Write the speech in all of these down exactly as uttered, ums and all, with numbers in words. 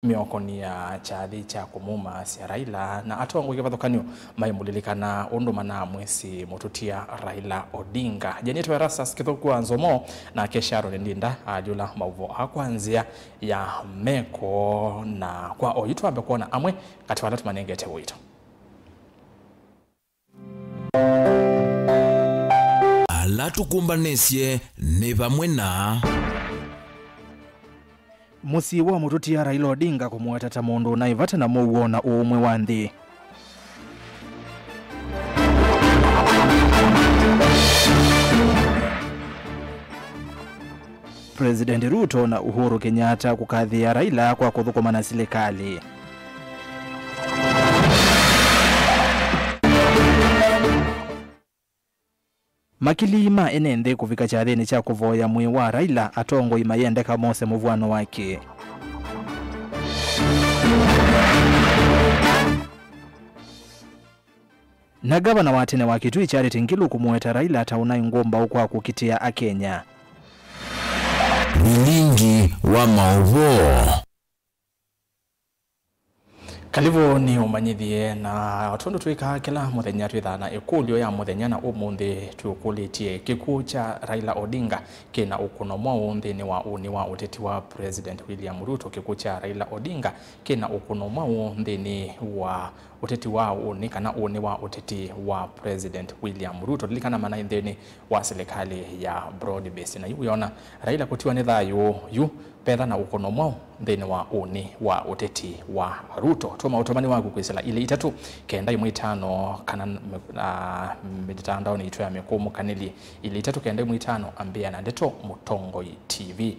mĩokonĩ ya kyathĩ kya kũmũmaasya Raila, na atongoi kĩvathũkany'o maimũlilikana ũndũ manamwĩsĩ mũtũtia Raila Odinga. Jenito Erastus Kĩthũku wa Nzomo nake Sharon Ndinda alyũla maũvoo aa kwa nzĩa ya meko, na kwa oyu twambe kwona amwe katĩ wa ala tũmanengete ũito. Ala tũkũmbanĩsye nĩ vamwe na. Mũsyĩ wa mũtũtia Raila Odinga kũmũweta ta mũndũ ũnaĩ vata na mũuo na ũũmwe wa nthĩ. President Ruto na Uhuru Kenyatta kũkathĩĩa Raila kwa kũthũkũma na silikalĩ. Makili ma ene nthĩ kũvika kyathĩnĩ kya kũvoya mwĩĩ wa Raila, atongoi mayendeka mose mũvw'ano wake. Na ngavana wa tene wa Kitui Charity Ngilu kũmũweta Raila ta ũnaĩ ngũmbaũ kwa kũkitĩa Akenya. Vilingi wa maũvoo. Kalivũ nĩ ũmanyĩthie, na o tondũ twĩkaa kĩla mũthenya twĩthaa na ĩkũlyo ya mũthenya, na ũmũnthĩ twĩkũlĩtye, kĩkw'ũ kya Raila Odinga kĩna ũkũno mwaũ nthĩnĩ wa ũnĩ wa ũteti wa President William Ruto? Kĩkw'ũ kya Raila Odinga kĩna ũkũno mwaũ nthĩnĩ wa ũteti wa ũnĩ, kana ũnĩ wa ũteti wa President William Ruto? Lilikana manaĩ nthĩnĩ wa silikalĩ ya broad based, na yu wĩona Raila kũtiwa nĩ thayũ yu, vetha na ũkũno mwaũ nthĩnĩ wa ũnĩ wa ũteti wa Ruto? Tũma ũtũmani waku kwĩsĩla ilĩ itatũ kenda ĩmwe itano, kana, ah, mitandaoni itũ ya mĩkũmũkanĩlye, ilĩ itatũ kenda ĩmwe itano, ambĩa na ndeto Mũtongoi T V.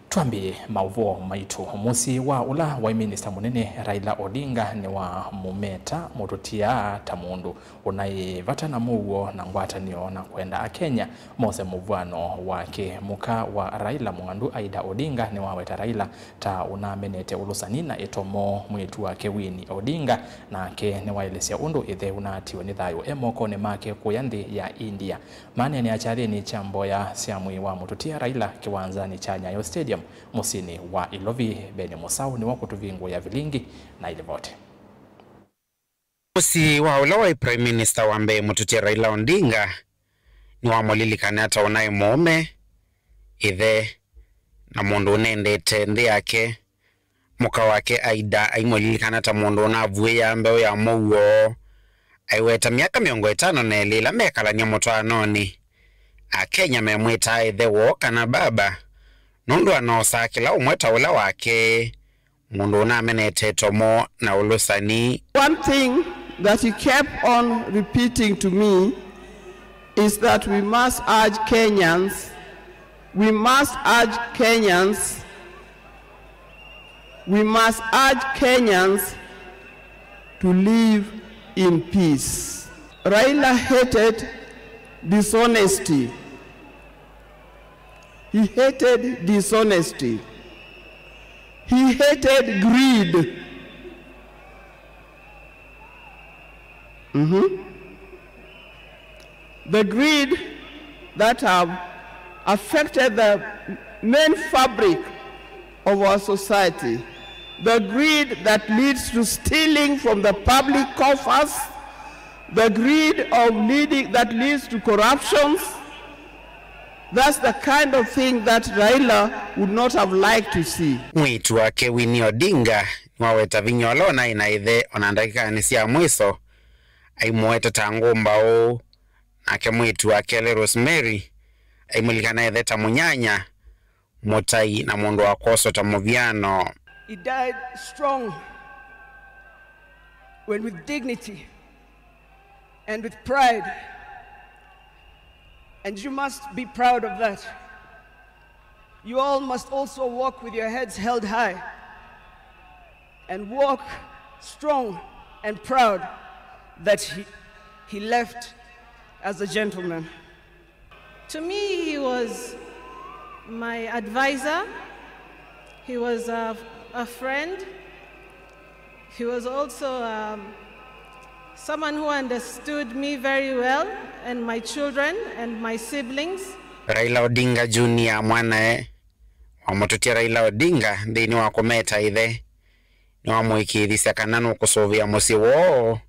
Twambĩe maũvoo maitũ. Mũsyĩ wa ũla waĩ minista mũnene Raila Odinga nĩwamũmeta mũtũtia ta mũndũ ũnaĩ vata na mũuo na ngwatanĩo na kwenda Akenya mose mũvw'ano wake. Mũka wa Raila, Mũngandu Aida Odinga, nĩwaweta Raila ta ũnamenete ũlũsani na ĩtomo. Mwĩĩtu wake Winnie Odinga nake nĩwaelesya ũndũ ĩthe ũnaatiwe nĩ thayũ e mokonĩ make kũya nthĩ ya India. Maneenea kyathĩnĩ kya mboya sya mwĩĩ wa mũtũtia Raila kĩwanzanĩ kya Nyayo Stadium mũsyĩnĩ wa Ilovi. Beni Mũsaũ nĩwe ũkũtũvingũĩa vilingi na ilivoti. Mũsyĩ wa ũla waĩ Prime Minister wa mbee mũtũtia Raila Odinga nĩwamũlilikana ta ũnaĩ mũũme, ĩthe, na mũndũ ũnendete nthĩ yake. Mũka wake Aida aimũlilikana ta mũndũ ũnavuĩaa mbeũ ya mũuo. Aiweta myaka mĩongo ĩtano na ĩlĩ ĩla mekalany'a mũtwaanonĩ. Akenya memwĩtaa ĩthe woo kana baba, nũndũ anoosaa kĩla ũmwe ta ũla wake, mũndũ ũnamenete ĩtomo na ũlũsani. One thing that he kept on repeating to me is that we must urge Kenyans, we must urge Kenyans, we must urge Kenyans to live in peace. Raila hated dishonesty. He hated dishonesty. He hated greed. Mhm. The greed that have affected the main fabric of our society, the greed that leads to stealing from the public coffers, the greed of leading, that leads to corruptions. That's the kind of thing that Raila would not have liked to see. Mwĩĩtu wake Winnie Odinga nĩwaweta vinya ũla ũnaĩ na ĩthe ona ndakĩkanĩ sya mwĩso, aimũweta ta ngũmbaũ. Nake mwĩĩtu wake Rosemary aimũlilikana ĩthe ta mũnyanya, mũtai, na mũndũ wa kwoswa ta mũvyano. He died strong, when with dignity and with pride. And you must be proud of that. You all must also walk with your heads held high and walk strong and proud that he, he left as a gentleman. To me, he was my advisor. He was a, a friend. He was also, um, someone who understood me very well and my children and my siblings. Raila Odinga Junior, mwanae wa mũtũtia Raila Odinga, nthĩnĩ wa kũmeta ĩthe, nĩwamũĩkĩĩthisya kana nũkũsũvĩa mũsyĩ woo.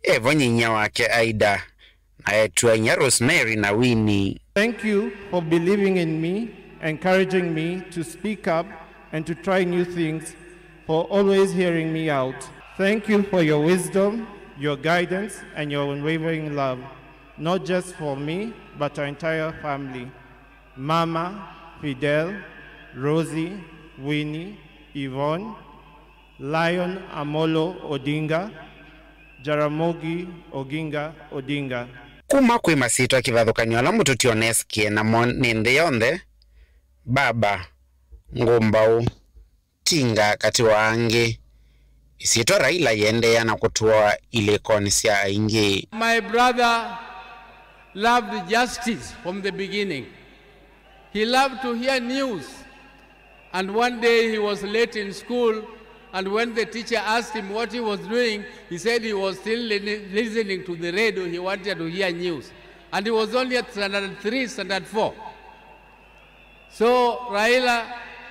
E vo nyinyia wake Aida, na etu-a-inyia Rosemary na Winnie. Thank you for believing in me, encouraging me to speak up and to try new things, for always hearing me out. Thank you for your wisdom, your guidance, and your unwavering love, not just for me, but our entire family. Mama, Fidel, Rosie, Winnie, Yvonne, Lion Amolo Odinga, Jaramogi Oginga Odinga. Kuma kwĩ masyĩtwa kĩvathũkany'o ala mũtũti oneesĩkĩe namo nĩ nthĩ yonthe, Baba, Ngũmbaũ, Tinga katĩ wa angĩ, ĩsyĩtwa Raila yĩendeea na kũtũa ilĩkonĩ sya aingĩ. My brother loved justice from the beginning. He loved to hear news. And one day he was late in school, and when the teacher asked him what he was doing, he said he was still li-, listening to the radio. He wanted to hear news. And he was only at standard three, standard four. So Raila,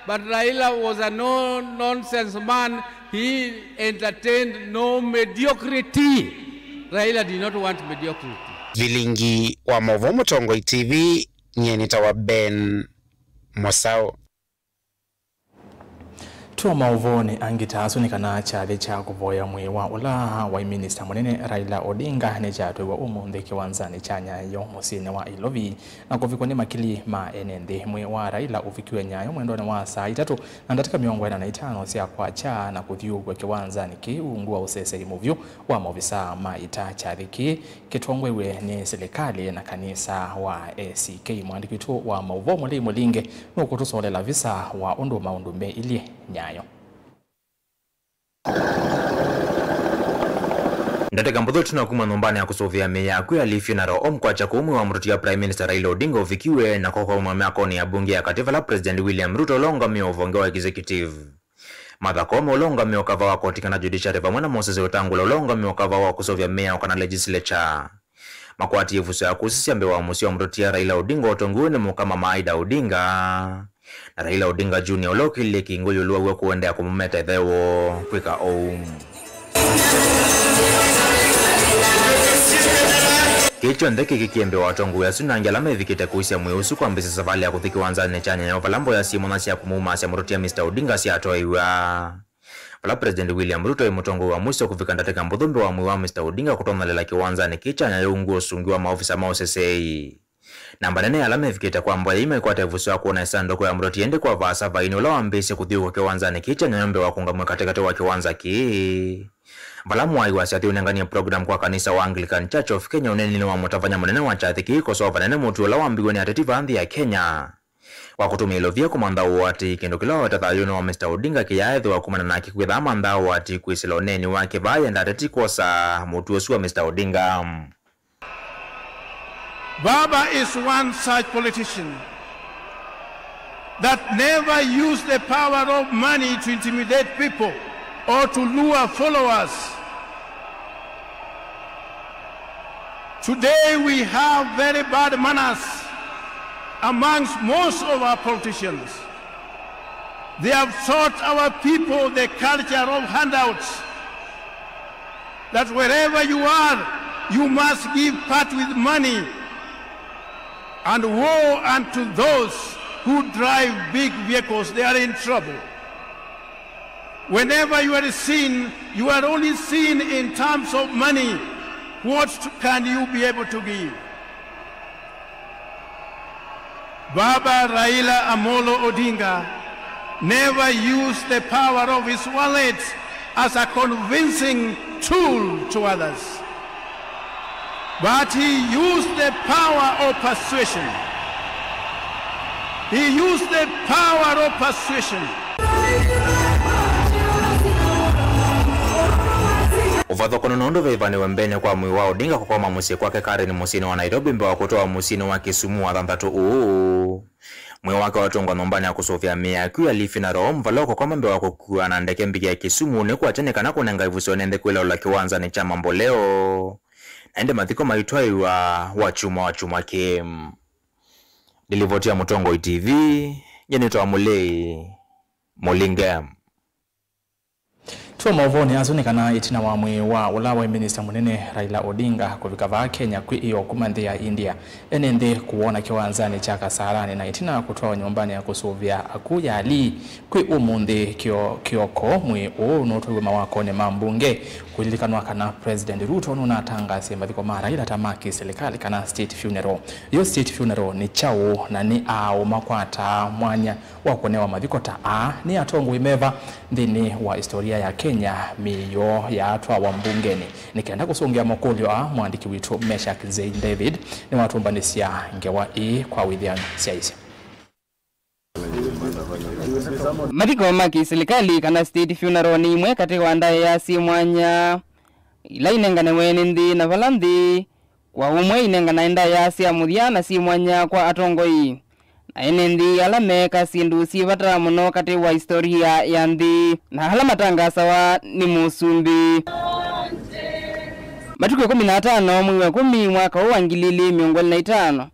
but Raila was a no-nonsense man. He entertained no mediocrity. Raila did not want mediocrity. Vilingi wa maũvoo Mũtongoi T V, nyie nĩtawa Ben Mũsaũ. Twa maũvoonĩ angĩ ta asu nĩ kana kyathĩ kya kũvoya mwĩĩ wa ũla waĩ minista mũnene Raila Odinga nĩkyatwaiwe ũmũnthĩ kĩwanzanĩ kya Nyayo mũsyĩnĩ wa Ilovi na kũvikwa nĩ makili ma ene nthĩ. Mwĩĩ wa Raila ũvikiwe Nyayo mwendonĩ wa saa itatũ na ndatĩka mĩongo ĩna na itano sya kwakya na kũthyũũkw'a kĩwanzanĩ kĩĩ ungu wa ũsesei mũvyũ wa maovisaa ma ita. Kyathĩ kĩĩ kĩtongoew'e nĩ silikalĩ na kanisa wa A C K. Mũandĩki witũ wa maũvoo Mũlei Mũlinge nũkũtũsolela visa wa ũndũ maũndũ meilyĩ Nyayo. Ndatĩka mbũthũ ĩtina wa kuma nyũmbanĩ ya kũsũvĩa mĩĩ ya akw'ũ ya Lee Funeral Home kwakya kũu mwĩĩ wa mũtũtia Prime Minister Raila Odinga ũvikiwe na kũkũmwa myakonĩ ya mbunge ya katĩ vala President William Ruto ũla ũngamĩe ũvonge wa executive, Martha Koome ũla ũngamĩe ũkava wa koti kana judiciary, vamwe na Moses Wetangula ũla ũngamĩe ũkava wa kũseũvya mĩao kana legislature, makwatie ĩvuso ya kũsisya mbee wa mũsyĩ wa mũtũtia Raila Odinga ũtongoew'e nĩ mũka mama Ida Odinga na Raila Odinga Junior ũla ũkĩlile kĩngũ ĩũlũ wa w'o kũendeea kũmũmeta ĩthe woo kwĩka ũu. Kĩĩ kyonthe kĩkĩkie mbee wa atongoi asu na angĩ ala mevikĩte kũisya mwĩĩ ũsu kwambĩĩsya savalĩ ya kũthi kĩwanzanĩ kya Nyayo vala mboya syĩ mwanya sya kũmũumaasya mũtũtia Mister Odinga syatoeaw'a. Vala President William Ruto e mũtongoi wa mũisyo kũvika ndatĩka mbũthũ mbee wa mwĩĩ wa Mister Odinga kũtonyelela kĩwanzanĩ kĩĩ kya Nyayo ungu wa ũsungi wa maovisa ma ũseseei. Namba nene ya ala mevikĩte kwa mboya ii maikwata ĩvuso ya kwona ĩsandũkũ ya mũtũtia ĩndĩ kwa vaasa vainĩ ũla wambĩĩsye kũthyũũkw'a kĩwanzanĩ kĩĩ kya Nyayo mbee wa kũũngamw'a katĩkatĩ wa kĩwanza kĩĩ. Vala mũaĩi wa syathi ũnenganie program kwa kanisa wa Anglican Church of Kenya ũneeninĩ wa mũtavany'a mũnene wa kyathĩ kĩĩ ĩkosoa vanene mũtuo ũla wambiw'e nĩ ateti vaa nthĩ ya Kenya wa kũtũmĩa ilovia kũmantha ũatĩĩi, kĩndũ kĩla waweta thayũnĩ wa Mister Odinga kĩyaaethĩwa kumana nake kwĩthaa amanthaa ũatĩĩi kwĩsĩla ũneeni wake vaa yenda ateti kwosa mũtuo ũsu wa Mister Odinga. Baba is one such politician that never used the power of money to intimidate people or to lure followers. Today we have very bad manners amongst most of our politicians. They have taught our people the culture of handouts, that wherever you are, you must give part with money. And woe unto those who drive big vehicles, they are in trouble. Whenever you are seen, you are only seen in terms of money. What can you be able to give? Baba Raila Amolo Odinga never used the power of his wallet as a convincing tool to others, but he used the power of persuasion. He used the power of persuasion. Ũvathũkano na ũndũ vaivanĩwe mbeenĩ kwa mwĩĩ wa Odinga kũkwama mũsyĩ kwake Karen mũsyĩnĩ wa Nairobi mbee wa kũtwawa mũsyĩnĩ wa Kisumu Wathanthatũ ũũ. Mwĩĩ wake watũngwa nyũmbanĩ ya kũsũvĩa mĩĩ ya akw'ũ ya Lee Funeral Home vala ũkũkwama mbee wa kũkuawa na ndeke mbingĩ ya Kisumu nĩ kwakya nĩ kana kũnenga ĩvuso nĩ nthĩ kwĩlaũla kĩwanzanĩ kya Mamboleo, na ĩndĩ mathiko maitwaĩwa wakyumwa wakyumwa kĩĩ. Ndilivoti ya Mũtongoi T V, nyie nĩtawa Mũlei Mũlinge. Twa maũvoonĩ asu nĩ kana ĩtina wa mwĩĩ wa ũla waĩ minista mũnene Raila Odinga kũvika vaa Kenya kwĩ ĩoo kuma nthĩ ya India, ene nthĩ kũwona kĩwanzanĩ kya Kasarani na ĩtina kũtwawa nyũmbanĩ ya kũsũvĩa akuu ya Ali. Kwĩ ũmũnthĩ kĩo-, kĩoko, mwĩĩ ũũ nũtwaiwe mawakonĩ ma mbunge. Kũlilikanwa kana President Ruto nũnatangasie mathiko ma Raila ta ma kĩsilikalĩ kana state funeral. Yo state funeral nĩ kyaũ, na nĩ aa ũmakwataa mwanya wa kũnewa mathiko ta aa nĩ atongoi meva nthĩnĩ wa historia ya Kenya mĩio yaatwawa mbungenĩ? Nĩ kenda kũsũngĩa makũlyo aa, mwandĩki witũ Meshack Nzei David nĩwatũmbanĩsya ngewa ĩĩ kwa wĩthĩano syaisye. Mathiko ma kĩsilikalĩ kana state funeral nĩ imwe katĩ wa ndaĩa syĩ mwanya ila inenganewe nĩ nthĩ, na vala nthĩ kwa ũmwe inenganae ndaĩa sya mũthya na syĩ mwanya kwa atongoi na ene nthĩ ala meeka syĩndũ syĩ vata mũno katĩ wa historia ya nthĩ, na ala matangasawa nĩ mũsumbĩ. Matukũ ĩkũmi na atano mwei wa ĩkũmi mwaka ũũ wa ngili ilĩ mĩongo ĩlĩ na itano,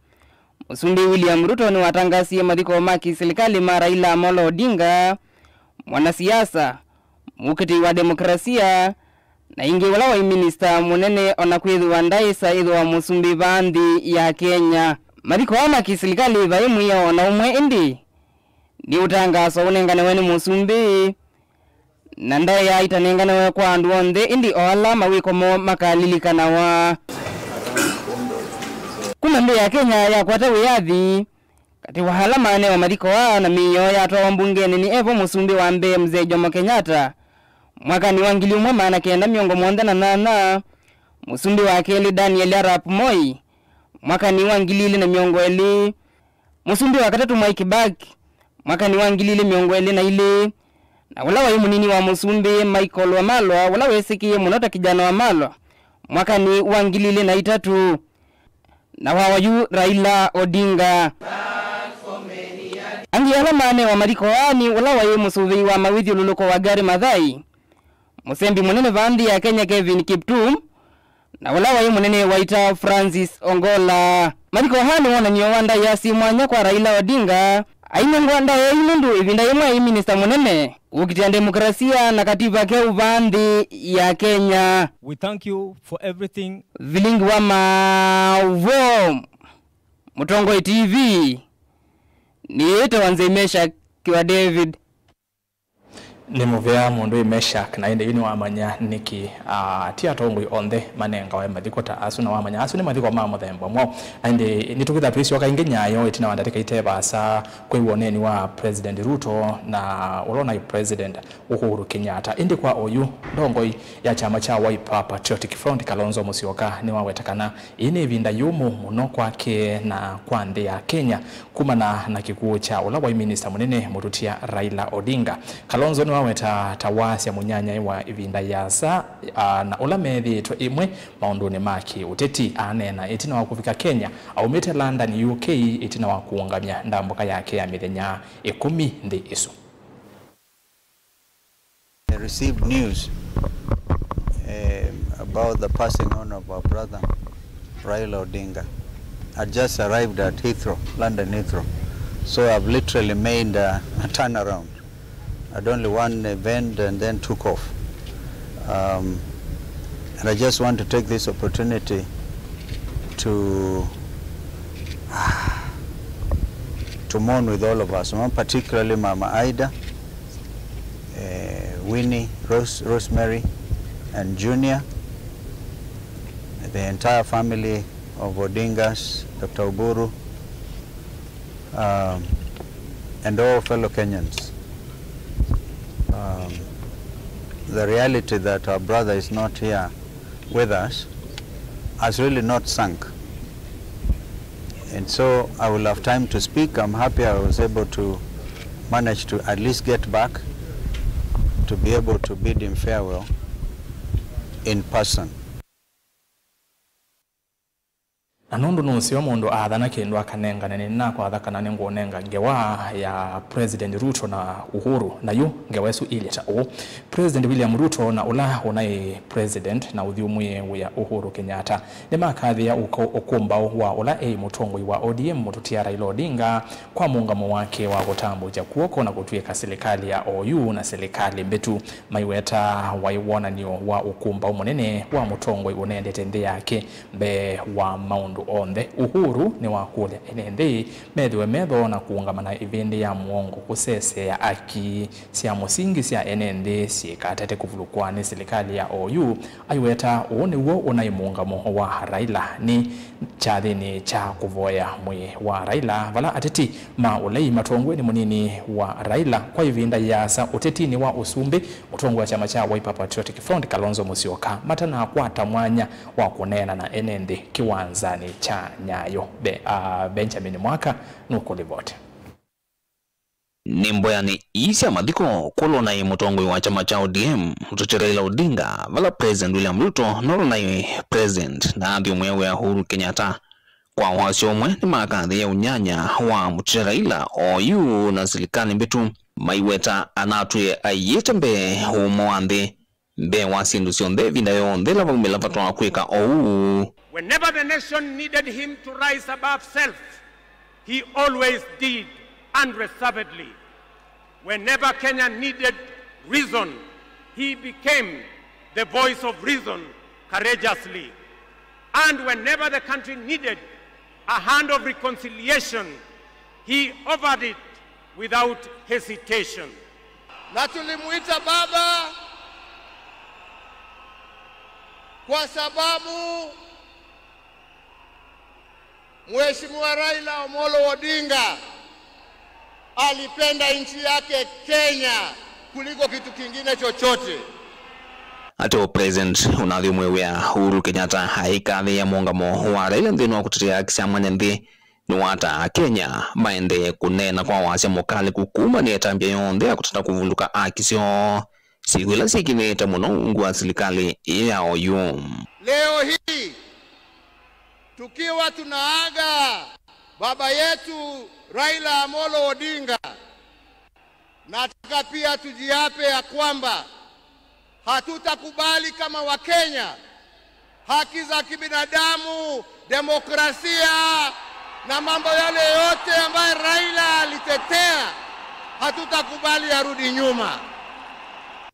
Mũsumbĩ William Ruto nĩwatangasie mathiko ma kĩsilikalĩ ma Raila Amolo Odinga, mwanasiasa, mũkitĩi wa demokrasia, na ĩngĩ ũla waĩ minista mũnene, o na kwĩthĩwa ndaaĩsa ĩthĩwa mũsumbĩ vaa nthĩ ya Kenya. Mathiko aa ma kĩsilikalĩ vai mwĩao o na ũmwe ĩndĩ nĩ ũtangaso ũnenganewe nĩ mũsumbĩ, na ndaĩa itanenganewe kwa andũ onthe, ĩndĩ o ala mawĩko moo makalilikanawa. Kuma nthĩ ya Kenya yakwata wĩyathi, katĩ wa ala maanewa mathiko aa na mĩio yatwawa mbungenĩ nĩ evo mũsumbĩ wa mbee Mzee Jomo Kenyatta mwakanĩ wa ngili ĩmwe maana kenda mĩongo mũonza na nyanya, mũsumbĩ wa kelĩ Daniel Arap Moi mwakanĩ wa ngili ilĩ na mĩongo ĩlĩ, mũsumbĩ wa katatũ Mwai Kibaki mwakanĩ wa ngili ilĩ mĩongo ĩlĩ na ilĩ, na ũla waĩ mũnini wa mũsumbĩ Michael Wamalwa, ũla wesĩkĩe mũno ta Kijana Wamalwa mwakanĩ wa ngili ilĩ na itatũ, na wa oyu Raila Odinga. Angĩ ala maanewa mathiko aa nĩ ũla waĩ mũsũvĩi wa mawĩthyũlũlũko Wangari Maathai, mũsembi mũnene vaa nthĩ ya Kenya Kevin Kiptum, na ũla waĩ mũnene wa ita Francis Ongola. Mathiko aa nĩ wonany'o wa ndaĩa syĩ mwanya kwa Raila Odinga. Ainengwa ndaĩa ii nũndũ ĩvinda yĩmwe aĩ minista mũnene, ũkitĩa demokrasia na katiba keũ vaa nthĩ ya Kenya. We thank you for everything. Vilingi wa maũvoo, Mũtongoi T V, nĩĩtawa Nzei Meshack wa David. Nĩ mũvea mũndũ ĩ Meshack, na ĩndĩ yu nĩwamanya nĩkĩ, ah, ti atongoi onthe manengawe mathiko ta asu, na wamanya asu nĩ mathiko ma mũthemba mwaũ. Na ĩndĩ nĩtũkĩtha twĩsyoka ĩngĩ nyayo ĩtina wa ndatĩka ite vaasa kwĩw'a ũneeni wa President Ruto na ũla ũnaĩ President Uhuru Kenyatta. Ĩndĩ kwa oyu, ndongoi ya kyama kya Wiper Patriotic Front, Kalonzo Musyoka, nĩwaweta kana ĩĩ nĩ ĩvinda yũmũ mũno kwake na kwa nthĩ ya Kenya kumana na kĩkw'ũ kya ũla waĩ minista mũnene mũtũtia Raila Odinga. Kalonzo nĩwaweta ta wasya mũnyanyae wa ĩvinda yĩasa, a, na ũla methĩĩtwe ĩmwe maũndũnĩ ma kĩ-ũteti. Aneena ĩtina wa kũvika Kenya aumĩte London, U K, ĩtina wa kũũngamya ndambũka yake ya mĩthenya ĩkũmi nthĩ ĩsu. I received news, um, about the passing on of our brother Raila Odinga. I just arrived at Heathrow, London Heathrow. So I've literally made a, a turnaround. I'd only one event and then took off. Um, and I just want to take this opportunity to, to mourn with all of us, you know, particularly Mama Ida, uh, Winnie, Rose, Rosemary, and Junior, the entire family of Odingas, Doctor Oburu, um, and all fellow Kenyans. Um, the reality that our brother is not here with us has really not sunk. And so I will have time to speak. I'm happy I was able to manage to at least get back to be able to bid him farewell in person. Na nũndũ nũseo mũndũ aathana kĩndũ akanengane, nĩnakwatha kana nĩngũũnenga ngewa ya President Ruto na Uhuru, na yu ngewa ĩsu ĩilye ta ũũ. President William Ruto na ũla ũnaĩ President na ũthyũmũĩe wĩa Uhuru Kenyatta nĩmakathĩĩa ũko-, ũkũmbaũ wa ũla eĩ mũtongoi wa O D M mũtũtia Raila Odinga kwa mũũngamo wake wa kũtambũkya kw'oko na kũtw'ĩka silikalĩ ya O U na silikalĩ mbĩtu. Maiweta waĩ wonany'o wa ũkũmbaũ mũnene wa mũtongoi ũnendete nthĩ yake mbee wa maũndũ onthe. Uhuru nĩwakũlya ene nthĩ methĩwe metho na kũũngama na ĩvĩndĩ ya mũongo kũseseea aki sya mũsingi sya ene nthĩ syĩkatate kũvulũkw'a nĩ silikalĩ ya O U. Aiweta ũũ nĩw'o ũnaĩ mũũngamo wa Raila nĩ kyathĩnĩ kya kũvoya mwĩĩ wa Raila, vala ateti ma ũlei matongoew'e nĩ mũnini wa Raila kwa ĩvinda yĩasa ũtetinĩ wa ũsumbĩ, mũtongoi wa kyama kya Wiper Patriotic Front, Kalonzo Musyoka, matanakwata mwanya wa kũneena na ene nthĩ kĩwanzanĩ kya Nyayo. Be-, a, Benjamin Mwaka nũkũlivoti. Nĩ mboyanĩ ii sya mathiko kũla ũnaĩ mũtongoi wa kyama kya O D M, mũtũtia Raila Odinga, vala President William Ruto na ũla ũnaĩ President na athyũmũĩe wĩa Uhuru Kenyatta. Kwa wasyo ũmwe, nĩmakathĩĩa ũnyanya wa mũtũtia Raila O U na silikalĩ mbĩtu, maiweta anatwĩe aiĩte mbee ũũmo wa nthĩ mbee wa syĩndũ syonthe ĩvinda yonthe ĩla vaumĩla vata wa kwĩka oou. Whenever the nation needed him to rise above self, he always did unreservedly. Whenever Kenya needed reason, he became the voice of reason courageously. And whenever the country needed a hand of reconciliation, he offered it without hesitation. Na tulimuita baba kwa sababu Mheshimiwa Raila Amolo Odinga alipenda nchi yake Kenya kuliko kitu kingine chochote. Ateo President ũnathyũmũĩe wĩa Uhuru Kenyatta aikathĩĩa mũũngamo wa Raila nthĩnĩ wa kũtetea haki sya mwene nthĩ, nĩwataa Akenya maendee kũneena kwa wasya mũkalĩku kuumanĩa ĩtambya yonthe ya kũtata kũvulũka haki syoo, syĩw'ũ ila syĩkĩlĩte mũno ungu wa silikalĩ ĩĩ ya O U. Leo hii, tukiwa tunaaga baba yetu Raila Amolo Odinga, nataka pia tujiape ya kwamba hatutakubali kama Wakenya haki za kibinadamu, demokrasia na mambo yale yote ambayo Raila alitetea, hatutakubali yarudi nyuma.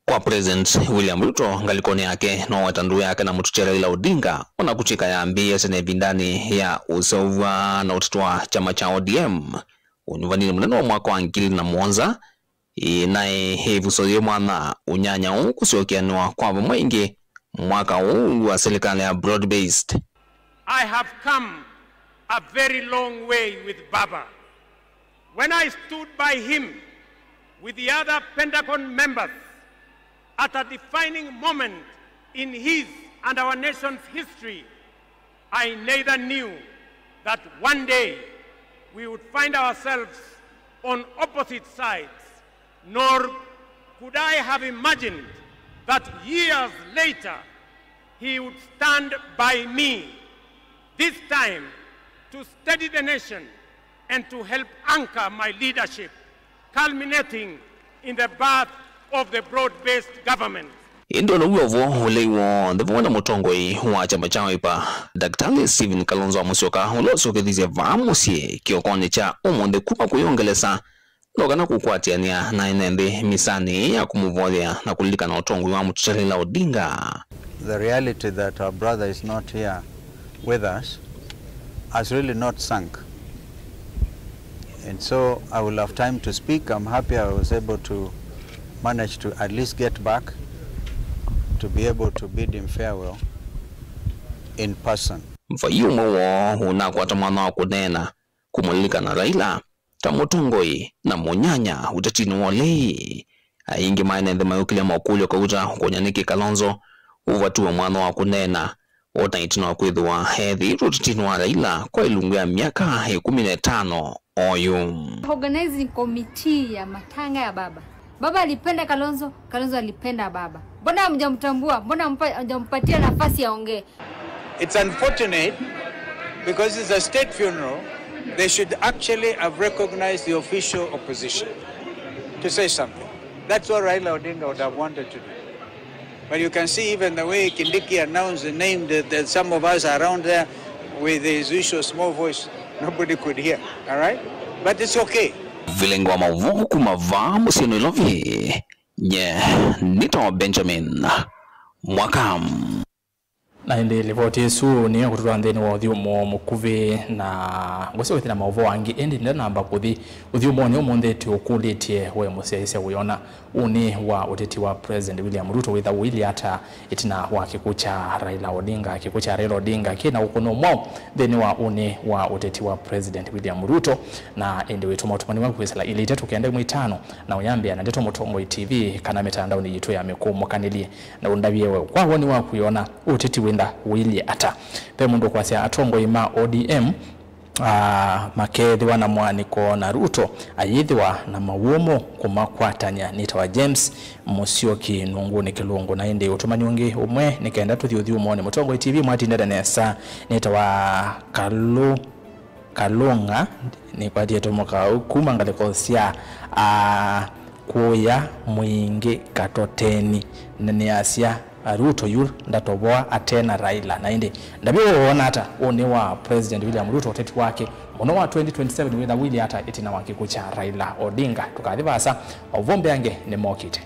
Kwa President William Ruto, ngalĩkonĩ yake no weta ndũũ yake na mũtũtia Raila Odinga, ona kũtw'ĩka yambĩĩe tene ĩvindanĩ ya ũseũvw'a na ũteti wa kyama kya O D M ũnyuvaninĩ mũnene wa mwaka wa ngili na mũonza, ĩ, naĩ ĩvuso yĩ mwanya ũnyanya ũũ kũsyokeanĩwa kwa vamwe ĩngĩ mwaka ũũ wa silikalĩ ya broad-based. I have come a very long way with Baba. When I stood by him with the other Pentagon members at a defining moment in his and our nation's history, I neither knew that one day we would find ourselves on opposite sides, nor could I have imagined that years later he would stand by me, this time to steady the nation and to help anchor my leadership, culminating in the birth of the broad-based government. Ĩndĩ o na wĩ o vo, ũlei w'onthe vamwe na mũtongoi wa kyama kya Wiper, Daktari Stephen Kalonzo Musyoka, ũla ũsyokethisye vaa mũsyĩ kĩokonĩ kya ũmũnthĩ kuma kũya Ngelesa, no kana kũkwatĩanĩa na ene nthĩ mĩsanĩ ya kũmũvoyea na kũlilikana ũtongoi wa mũtũtia Raila Odinga. The reality that our brother is not here with us has really not sunk. And so I will have time to speak. I'm happy I was able to manage to at least get back to be able to bid him farewell in person. Vai ũmwe woo ũnakwata mwanya wa kũneena kũmũlilikana Raila ta mũtongoi na mũnyanya ũtetinĩ wa ũlei. Aingĩ ma ene nthĩ mayũkĩlya makũlyo kauta kũnya nĩkĩ Kalonzo ũvatiwe mwanya wa kũneena, o na ĩtina wa kwĩthĩwa ethĩĩtwe ũtetinĩ wa Raila kwa ĩlungu ya myaka ĩkũmi na ĩtano oyu. Organizing committee ya matanga ya baba. Baba alipenda Kalonzo, Kalonzo alipenda baba. Mbona hamjamtambua? Mbona hampa-, hamjampatia nafasi aongee? It's unfortunate Because it's a state funeral, they should actually have recognized the official opposition to say something. That's what Raila Odinga would have wanted to do. But you can see even the way Kindiki announced the name, that, that some of us around there with his usual small voice, nobody could hear. All right? But it's okay. Vilingi wa maũvoo kuma vaa mũsyĩ Nairobi, nye nĩtawa Benjamin Mwaka. Na ĩndĩ livoti ĩsu nĩyo kũtũtwaa nthĩnĩ wa ũthyũmũo mũkuvĩ, na ngwĩsĩ wĩthĩ na maũvoo angĩ, ĩndĩ ndĩnamba kũthi ũthyũmũonĩ ũmũnthĩ tũũkũlĩtye we mũsyaĩĩsya wĩona ũnĩ wa ũteti wa President William Ruto wĩtha ũilyĩ ata ĩtina wa kĩkw'ũ kya Raila Odinga. Kĩkw'ũ kya Raila Odinga kĩ na ũkũno mwaũ nthĩnĩ wa ũnĩ wa ũteti wa President William Ruto? Na ĩndĩ wĩtũma ũtũmani waku kwĩsĩla ilĩ itatũ kenda ĩmwe itano, na ũyambĩa na Ndeto Mũtongoi T V kana mĩtandaonĩ yitũ ya mĩkũmũkanĩlye. Na ũndavye we, kwa woni waku, wĩona ũteti wĩtha ũilyĩ ata? Ve mũndũ ũkwasya atongoi ma O D M, ah, makeethĩwa na mũaanĩko na Ruto ayĩthĩwa na mawũmũ kũmakwatany'a. Nĩtawa James Mũsyoki Nũngũnĩ Kĩlũngũ. Na ĩndĩ ũtũmani ũngĩ ũmwe nĩ kenda tũthi ũthyũmũonĩ. Mũtongoi T V mwatindene nesa. Nĩtawa Kalũ Kalũng'a nĩkwatie tũmũka kuma ngalĩko sya, ah, kũya mwingĩ katoteni. Na nĩasya, ah, Ruto yu ndatovoa ate na Raila. Na ĩndĩ ndavye ũwona ata ũnĩ wa President William Ruto, ũteti wake mũno wa twenty twenty-seven wĩtha ũilyĩ ata ĩtina wa kĩkw'ũ kya Raila Odinga? Tũkathi vaasa, maũvoo mbeange nĩmokĩte.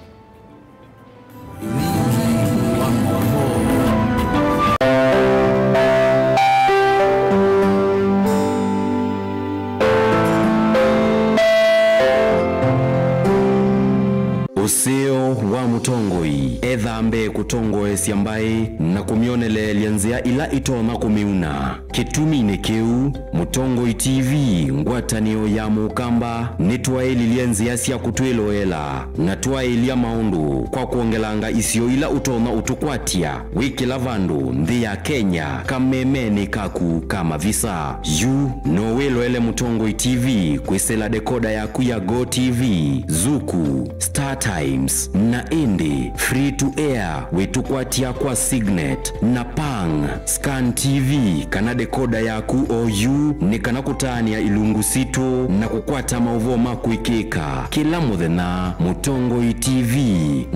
Ũseo wa mũtongoi ethaa mbee kũtongoesya mbaĩ na kũmyoneleelya nzĩa ila itonya kũmĩuna. Kĩtuminĩ kĩu, Mũtongoi T V, ngwatanĩo ya Mũkamba, nĩtwaĩlilye nzĩa sya kũtwĩloela na twaĩlya maũndũ kwa kwongelanga isio ila ũtonya ũtũkwatya wĩ kĩla vandũ nthĩ ya Kenya kamemenĩ kaku ka mavisa. Yu no wĩloele Mũtongoi T V kwĩsĩla dekoda yaku ya Go T V, Zuku, Star Times, na ĩndĩ free to air wĩtũkwatya kwa Signet na Pang. Scan T V kana dekoda yaku oyu nĩ kana kũtaanĩa ilungu sitũ na kũkwata maũvoo ma kwĩkĩka kĩla mũthenya. Mũtongoi T V,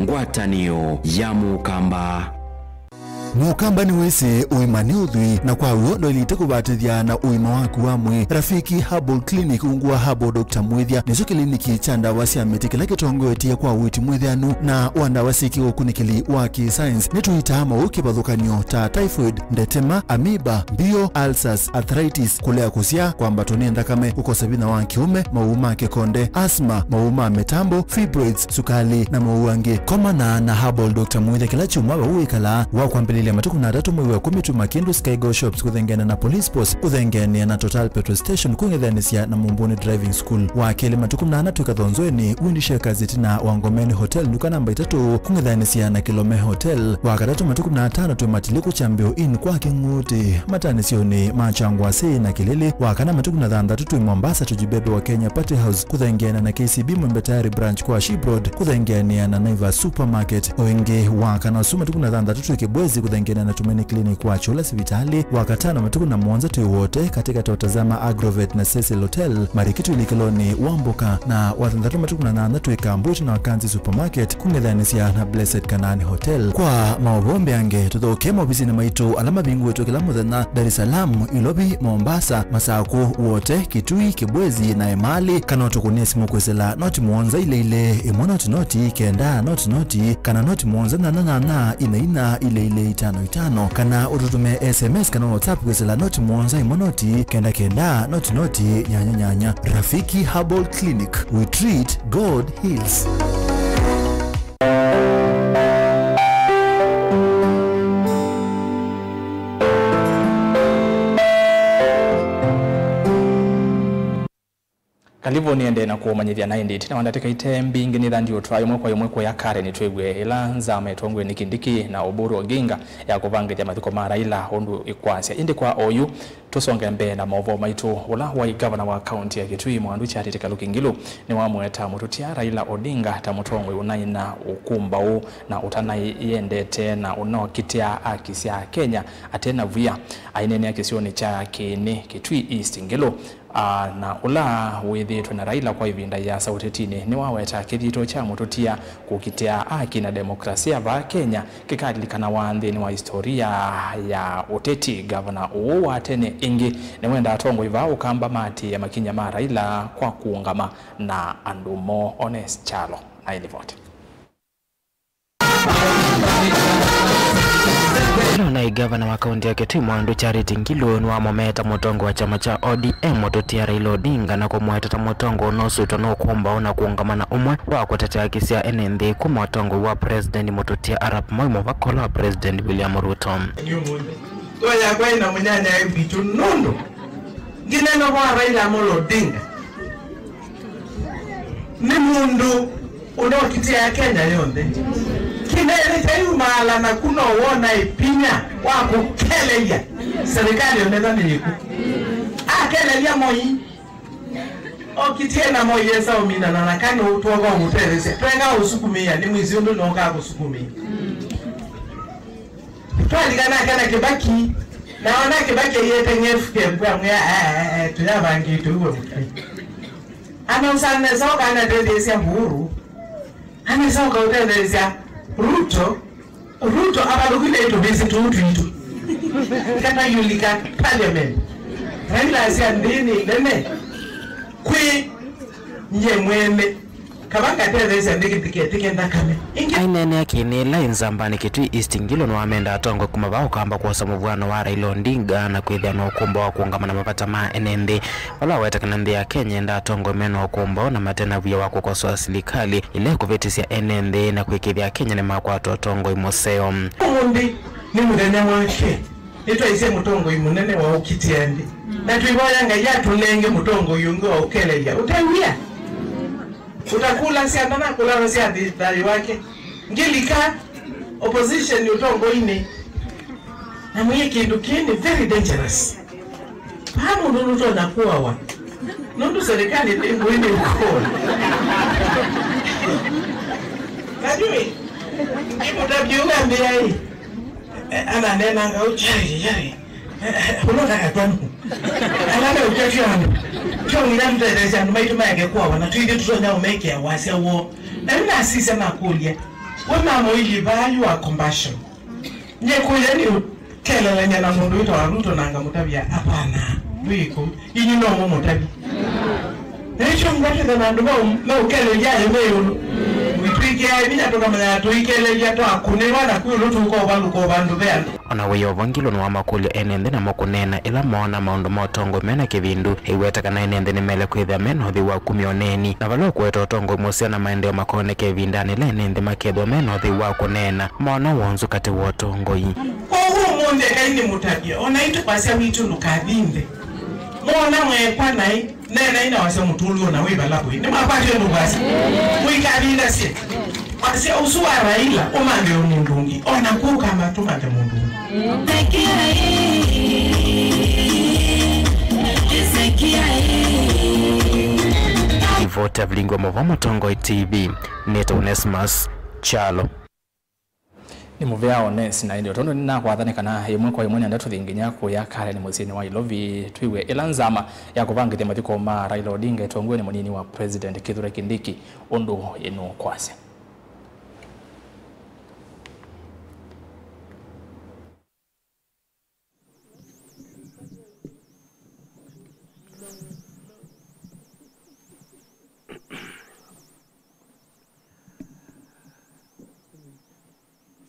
ngwatanĩo ya Mũkamba. Mũkamba nĩwĩsĩ ũima nĩ ũthwii, na kwa w'o ndwaĩlĩte kũvatĩthya na ũima waku wa mwĩĩ. Rafiki Herbal Clinic ungu wa Herbal Doctor Mwĩthya nĩkyo kĩliniki kya ndawa sya mĩtĩ kĩla kĩtongoetye kwa ũiiti mwĩthĩanu na wa ndawa syĩ kĩũkunĩkĩli wa kĩ-science. Nĩtũitaa maũũ kĩvathũkany'o ta typhoid, ndetema, amoeba, mbio, ulcers, arthritis, kũlea kũsyaa, kwambatwa nĩ nthakame, kũkosa vinya wa kĩũme, maũũ ma kĩkonde, asthma, maũũ ma mĩtambo, fibroids, sukali, na maũũ angĩ. Komana na Herbal Doctor Mwĩthya kĩla kyumwa vau wĩkalaa. Wa kwambĩlĩlya matukũ na atatũ mwei wa ĩkũmi, tuma kĩndũ Skygo Shops kũthengeana na Police Post, kũthengeanĩa na Total Petrol Station, kũng'ethanĩsya na Mumbuni Driving School. Wa kelĩ matukũ na ana twĩ Kathonzoeni, Wind Shakers ĩtina wa Ngomeni Hotel, nduka namba itatũ, kũng'ethanĩsya na Kilome Hotel. Wa katatũ matukũ na atano twĩ Matiliku Chambio Inn kwa Kĩng'ũtĩ, matanĩsyonĩ ma Kyangwasĩ na Kĩlĩlĩ. Wa kana matukũ na thanthatũ twĩ Mombasa, Tujibebe wa Kenya Party House, kũthengeana na K C B Mwembe Tayari Branch kwa Ship Road, kũthengeanĩa na Naivas Supermarket. O ĩngĩ, wa kana ũsu matukũ na thanthatũ twĩ Kibwezi, kũthengeanĩa na Tumaini Clinic kwa Chula sivitalĩ. Wa katano matukũ na mũonza twĩ Wote, katika Totazama Agrovet na Cecil Hotel, Marikiti ũlikĩlonĩ wa Mboka. Na wa thanthatũ matukũ na nyanya twĩ Kambwiti na Wakanzi Supermarket, kũng'ethanĩsya na Blessed Kanaani Hotel. Kwa maũvoo mbeange, tũthokee maovisinĩ maitũ ala mavingũĩtwe kĩla mũthenya, Dar es Salaam, Ilovi, Mombasa, Masakũ, Wote, Kitui, Kibwezi, na Emali, kana ũtũkũnĩe simũ kwĩsĩla noti mũonza ilĩ ilĩ, ĩmwe noti noti, kenda noti noti, kana noti mũonza nyanya nyanya, ina ina, ilĩ ilĩ, itano itano, kana ũtũtũmĩe S M S kana WhatsApp kwĩsĩla noti mũonza, ĩmwe noti, kenda kenda, noti noti, nyanya nyanya. Rafiki Herbal Clinic, we treat, God heals. Vo nĩendee na kũũmanyĩthya na ĩndĩ ĩtina wa ndatĩka ite mbingĩ nĩthandiũtwaa ĩmwe kwa ĩmwe kũya Karen twĩw'e ĩla nzama ĩtongoew'e nĩ Kindiki na Oburu Oginga ya kũvangĩthya mathiko ma Raila ũndũ ĩkwasya. Ĩndĩ kwa oyu, tũsonge mbee na maũvoo maitũ, ũla waĩ ngavana wa kaunti ya Kitui Mwandu Charity Kaluki Ngilu nĩwamũetaa mũtũtia Raila Odinga ta mũtongoi ũnaĩ na ũkũmbaũ na ũtanaĩ yendete na ũnaokitĩa aki sya Kenya ate na via. Aineenea kĩsionĩ kya Kĩĩnĩ Kitui East, Ngilu a, na ũla wĩthĩĩtwe na Raila kwa ĩvinda yĩasa ũtetinĩ nĩwaweta kĩthito kya mũtũtia kũkitĩa aki na demokrasia vaa Kenya kĩkalilikanawa nthĩnĩ wa historia ya ũteti. Ngavana ũũ wa tene ĩngĩ nĩwendaa atongoi vaa Ũkamba maatĩĩe makinya ma Raila kwa kũũngama na andũ moo. Ones Kyalo na ĩlivoti. Ũla ũnaĩ ngavana wa kaunti ya Kitui Mwandu Charity Ngilu nĩwamũmeta mũtongoi wa kyama kya O D M mũtũtia Raila Odinga na kũmũeta ta mũtongoi ũnosutwa nĩ ũkũmbaũ na kũũngama na ũmwe wa kũtetea aki sya ene nthĩ kuma ũtongoi wa President mũtũtia Arap Moi mũvaka ũla wa President William Ruto. Ngoo yakwa ĩna mũnyanyae witũ nũndũ ngĩneena kwa Raila Amolo Odinga nĩ mũndũ ũnokitĩa Kenya yonthe. Kĩneenĩ kyaiumaala naku no wona ĩpinya wa kũkelelya serikali onetha nĩ yĩkũ. Akelelya Moi, okitie na Moi esa ũminana na kanĩ twoka ũmũtetheesya. Twenga ũsukumĩa, nĩ mwĩsĩ ũndũ nookaa kũsukumĩa. Twalikana kana Kibaki, na ona Kibaki aiete ng'efu kembwa mwĩa, "Eh, eh, eh, tuyavangĩtwe uwe mũkai." Ana ũsanesa ũkanatetheesya Uhuru. Ana ũsa ũkaũtetheesya Ruto. Ruto avalũkile tũvĩsĩ tũu twitũ. Kana yulika parliament. Raila asya nthĩ nĩ nene. Kwĩ nye mwene. Kava ngatetheesya ndĩkĩtĩketĩke nthakame ĩngĩ. Aineenea kĩnĩ ĩla ĩ nzambanĩ Kitui East, Ngilu nĩwamenda atongoi kuma vaa Ũkamba kwosa mũvw'ano wa Raila Odinga na kwĩthĩa na ũkũmbaũ wa kũũngama na mavata ma ene nthĩ. Vala aweta kana nthĩ ya Kenya yendaa atongoi mena ũkũmbaũ na mate na wia wa kũkosoa silikalĩ ĩla ĩkũvĩtĩsya ene nthĩ na kwĩkĩĩthya Akenya nĩmakwata ũtongoi mũseo. Ũmũnthĩ nĩ mũthenya wake. Nĩtwaisye mũtongoi mũnene wa ũkitĩa nthĩ. Na twĩvoya Ngai atũnenge mũtongoi ũngĩ wa ũkelelya. Ũtew'ĩa? Ũtakũlasya ndanakũlasya nthĩ thayũ wake. Ngĩlika opposition ũtongoinĩ. Na mwĩe kĩndũ kĩĩ nĩ very dangerous. Vaa mũndũ nũtonya kũawa. Nũndũ serikali nĩ ngũĩ nĩ ũkũa. Najui. Nĩ mũtambia ũgambĩa ĩ. Eh, ananeenanga ũkyai, yai. Eh, eh, ũnotaka kwanu. Ala meũketya andũ. Kyong'ila tũtetheesya andũ maitũ maeke kũawa, na twĩthĩ tũtonya ũmekĩa wasya woo. Na yu nasisya nakũlya, we mama ũilyĩ vaa, you are compassion. Nye kũlya nĩ ũkelelany'a na mũndũ wĩtawa Ruto na ngamũtavya, hapana, ndwĩko. Inyu no mũmũtavye. Na ĩkyo ngwatĩtha na andũ meũkelelya ayo me ĩũlũ. Mwĩtwĩkĩae vinya tũkamanya tũikelelya twakũnĩwa na kwĩ ũlũ tũkũvalũka vandũ ve andũ. O na wĩ o vo, Ngilu nĩwamakũlya ene nthĩ namo kũneena ĩla moona maũndũ ma ũtongoi me na kĩvindu. Aiweta kana ene nthĩ nĩmaĩle kwĩthĩa me na ũtheu wa kumya ũneeni, na vala ũkũete ũtongoi mũseo na maendeeo makoneka ĩvindanĩ ĩla ene nthĩ makethĩwa me na ũtheu wa kũneena maũna wonzu katĩ wa ũtongoi. Kwoou ũmũnthĩ ekai nĩmũtavye, o naitũ wasya witũ ndũkathi nthĩ. Moona mweekwa naĩ, neenai na wasya mũtũlu o na wĩ vala kũĩ. Nĩmwakwatĩwe nĩ wasya? Mũikavingasye. Wasya ũsu wa Raila ũmanthe o mũndũ ũngĩ, o naku ũkamantha tũmanthe mũndũ ũngĩ. Ripoti ya Vilingi wa Maũvoo Mũtongoi T V, nĩtawa Onesmus Kyalo. Nĩ mũvea Ones, na ĩndĩ o tondũ nĩnakwatha nĩ kana ĩmwe kwa ĩmwe nĩenda tũthi nginya kũya Karen mũsyĩnĩ wa Ilovi, twĩw'e ĩla nzama ya kũvangĩthya mathiko ma Raila Odinga ĩtongoew'e nĩ mũnini wa President Kithure Kindiki ũndũ ĩnũkwasya.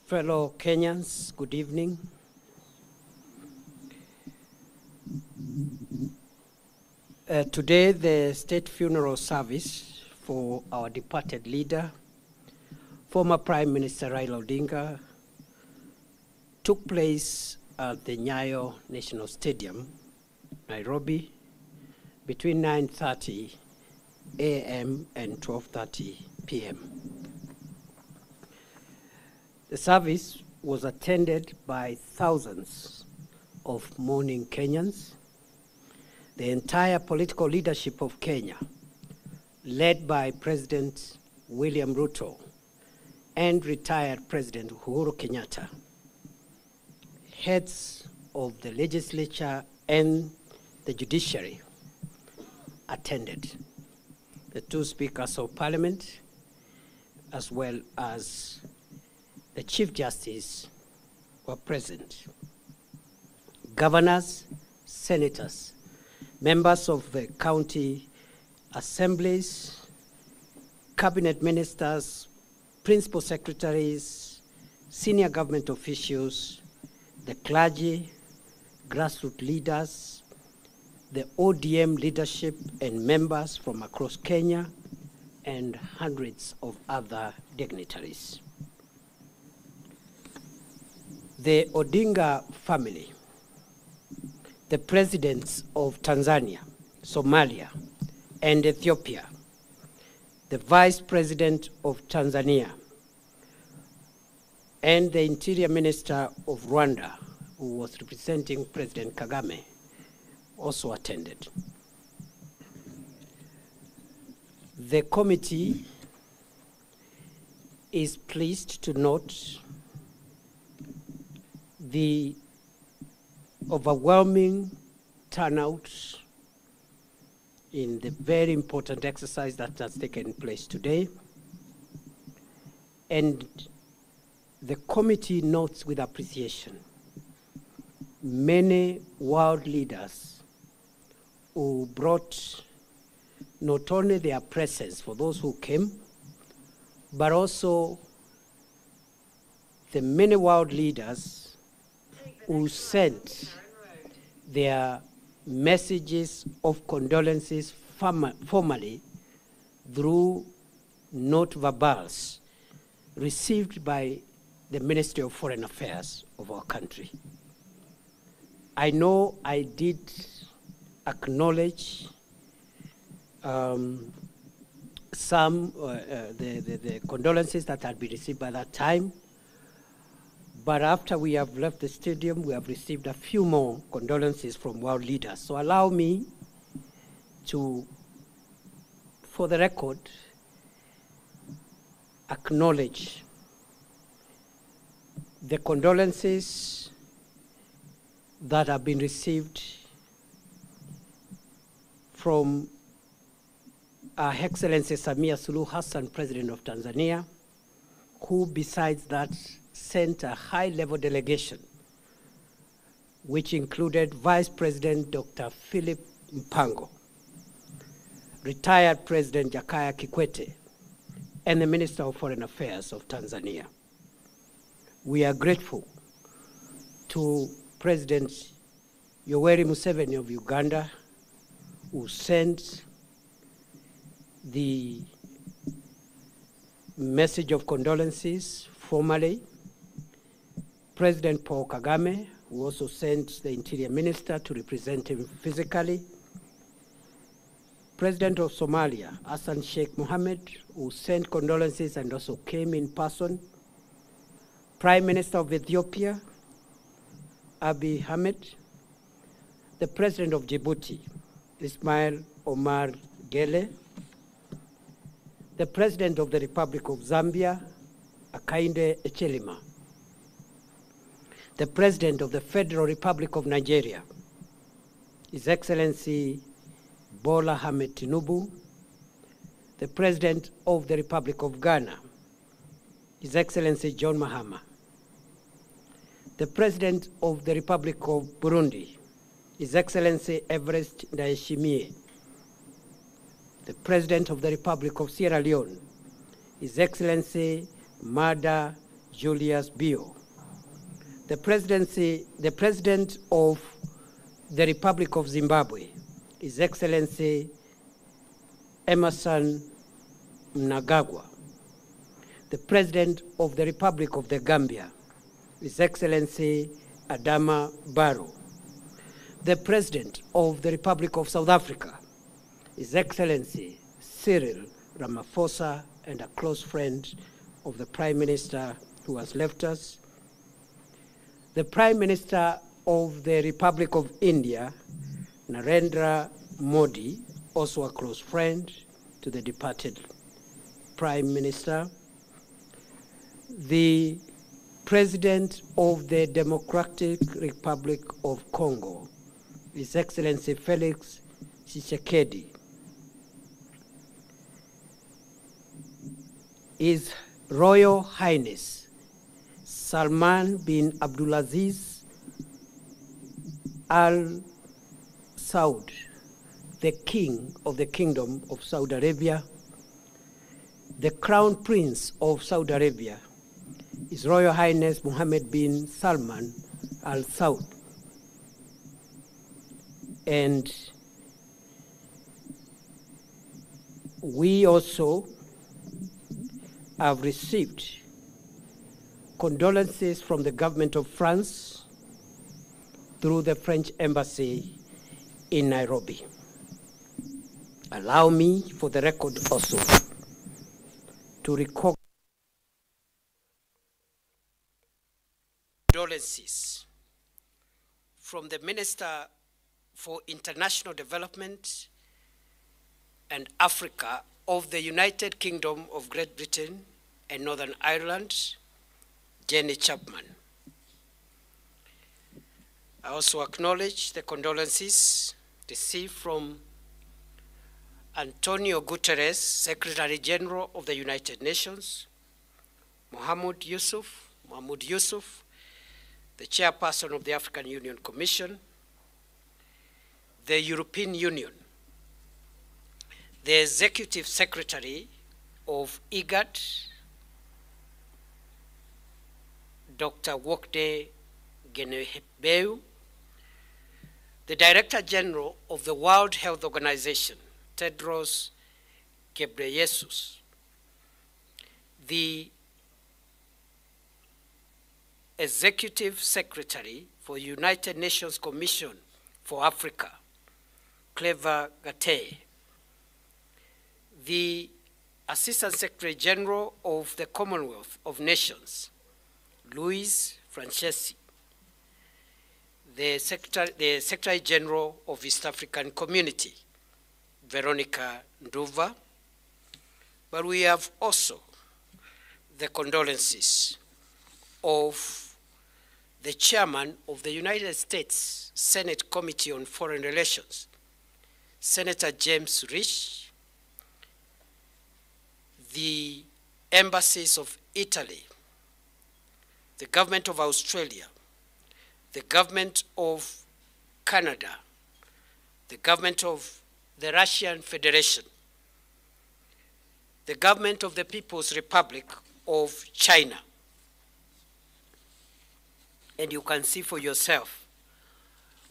Fellow Kenyans, good evening. Uh, today, the state funeral service for our departed leader, former Prime Minister Raila Odinga, took place at the Nyayo National Stadium, Nairobi, between nine thirty a m and twelve thirty p m. The service was attended by thousands of mourning Kenyans, the entire political leadership of Kenya, led by President William Ruto and retired President Uhuru Kenyatta, heads of the legislature and the judiciary attended. The two speakers of parliament, as well as the Chief Justice, were present. Governors, senators, members of the county assemblies, cabinet ministers, principal secretaries, senior government officials, the clergy, grassroots leaders, the O D M leadership and members from across Kenya, and hundreds of other dignitaries. The Odinga family, the presidents of Tanzania, Somalia, and Ethiopia, the vice president of Tanzania, and the interior minister of Rwanda, who was representing President Kagame, also attended. The committee is pleased to note the overwhelming turnout in the very important exercise that has taken place today. And the committee notes with appreciation many world leaders who brought not only their presence for those who came, but also the many world leaders who sent their messages of condolences forma-, formally through note verbals received by the Ministry of Foreign Affairs of our country. I know I did acknowledge, um, some, uh, uh, the, the, the condolences that had been received by that time, but after we have left the stadium, we have received a few more condolences from world leaders. So allow me to, for the record, acknowledge the condolences that have been received from Her Excellency Samia Suluhu Hassan, President of Tanzania, who, besides that, sent a high-level delegation which included Vice President Doctor Philip Mpango, retired President Jakaya Kikwete, and the Minister of Foreign Affairs of Tanzania. We are grateful to President Yoweri Museveni of Uganda, who sent the message of condolences formally. President Paul Kagame, who also sent the Interior Minister to represent him physically. President of Somalia, Hassan Sheikh Mohamud, who sent condolences and also came in person. Prime Minister of Ethiopia, Abiy Ahmed. The President of Djibouti, Ismail Omar Geele. The President of the Republic of Zambia, Hakainde Hichilema. The President of the Federal Republic of Nigeria, His Excellency Bola Ahmed Tinubu. The President of the Republic of Ghana, His Excellency John Mahama. The President of the Republic of Burundi, His Excellency Evariste Ndayishimiye. The President of the Republic of Sierra Leone, His Excellency Maada Julius Bio. The Presidency, the President of the Republic of Zimbabwe, His Excellency Emmerson Mnangagwa. The President of the Republic of the Gambia, His Excellency Adama Barrow. The President of the Republic of South Africa, His Excellency Cyril Ramaphosa and a close friend of the Prime Minister who has left us. The Prime Minister of the Republic of India, Narendra Modi, also a close friend to the departed Prime Minister. The President of the Democratic Republic of Congo, His Excellency Felix Tshisekedi. His Royal Highness Salman bin Abdulaziz Al Saud, the King of the Kingdom of Saudi Arabia, the Crown Prince of Saudi Arabia, His Royal Highness Mohammed bin Salman Al Saud, and we also have received condolences from the government of France through the French embassy in Nairobi. Allow me, for the record also, to recognize condolences from the Minister for International Development and Africa of the United Kingdom of Great Britain and Northern Ireland, Jenny Chapman. I also acknowledge the condolences received from Antonio Guterres, Secretary General of the United Nations, Mohamud Yusuf, Mahmoud Yusuf, the chairperson of the African Union Commission, the European Union, the Executive Secretary of IGAD, Doctor Wokde Genebeou, the Director General of the World Health Organization, Tedros Ghebreyesus, the Executive Secretary for United Nations Commission for Africa, Clever Gatey, the Assistant Secretary General of the Commonwealth of Nations, Louise Francesi, the Secretary, the Secretary General of East African Community, Veronica Nduva, but we have also the condolences of the chairman of the United States Senate Committee on Foreign Relations, Senator James Risch, the embassies of Italy, the government of Australia, the government of Canada, the government of the Russian Federation, the government of the People's Republic of China. And you can see for yourself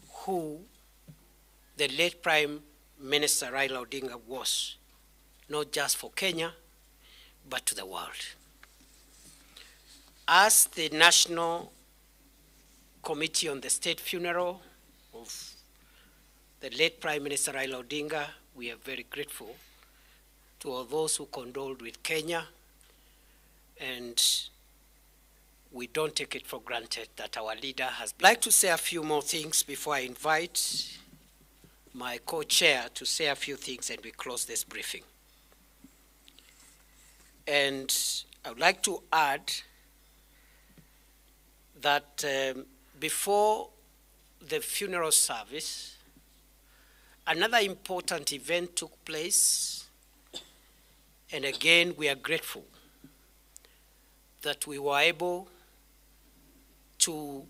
who the late Prime Minister Raila Odinga was, not just for Kenya, but to the world. As the National Committee on the State Funeral of the late Prime Minister Raila Odinga, we are very grateful to all those who condoled with Kenya, and we don't take it for granted that our leader has been. I'd like to say a few more things before I invite my co-chair to say a few things and we close this briefing. And I would like to add that, um, before the funeral service, another important event took place, and again, we are grateful that we were able to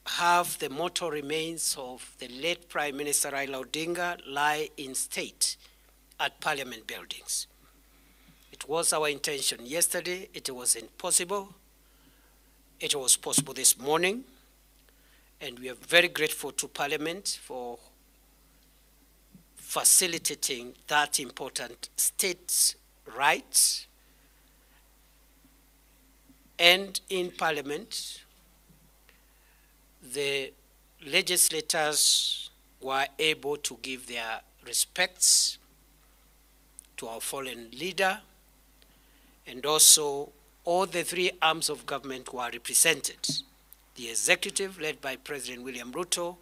have the mortal remains of the late Prime Minister Raila Odinga lie in state at Parliament buildings. It was our intention yesterday, it wasn't possible. It was possible this morning, and we are very grateful to Parliament for facilitating that important states' rights. And in Parliament, the legislators were able to give their respects to our fallen leader, and also all the three arms of government were represented, the executive led by President William Ruto,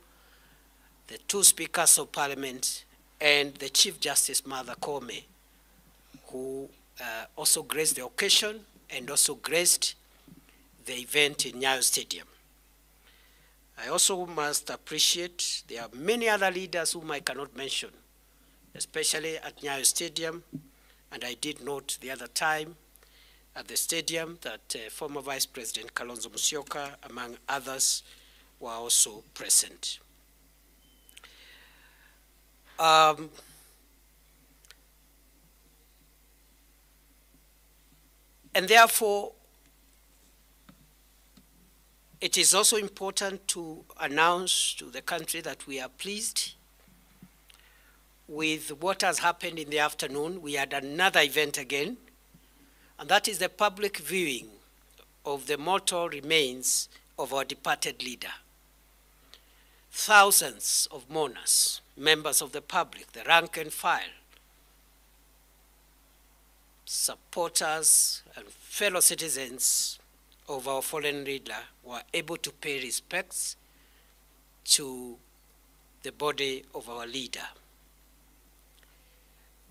the two speakers of parliament, and the Chief Justice Martha Koome, who, uh, also graced the occasion and also graced the event in Nyayo Stadium. I also must appreciate there are many other leaders whom I cannot mention, especially at Nyayo Stadium, and I did note the other time at the stadium that, uh, former Vice President Kalonzo Musyoka, among others, were also present. Um, and therefore, it is also important to announce to the country that we are pleased with what has happened in the afternoon. We had another event again, and that is the public viewing of the mortal remains of our departed leader. Thousands of mourners, members of the public, the rank and file, supporters, and fellow citizens of our fallen leader were able to pay respects to the body of our leader.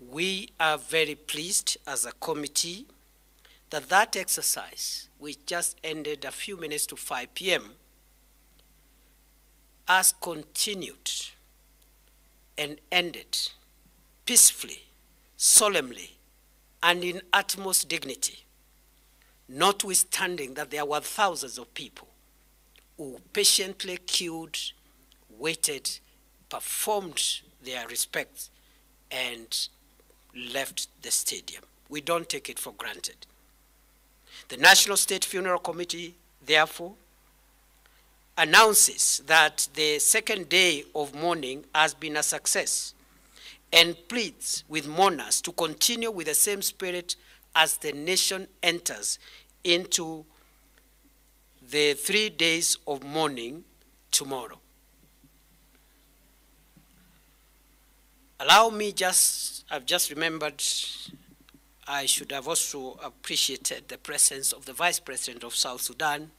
We are very pleased as a committee that that exercise, which just ended a few minutes to five p.m., has continued and ended peacefully, solemnly, and in utmost dignity, notwithstanding that there were thousands of people who patiently queued, waited, performed their respects, and left the stadium. We don't take it for granted. The National State Funeral Committee, therefore, announces that the second day of mourning has been a success and pleads with mourners to continue with the same spirit as the nation enters into the three days of mourning tomorrow. Allow me just, I've just remembered, I should have also appreciated the presence of the Vice President of South Sudan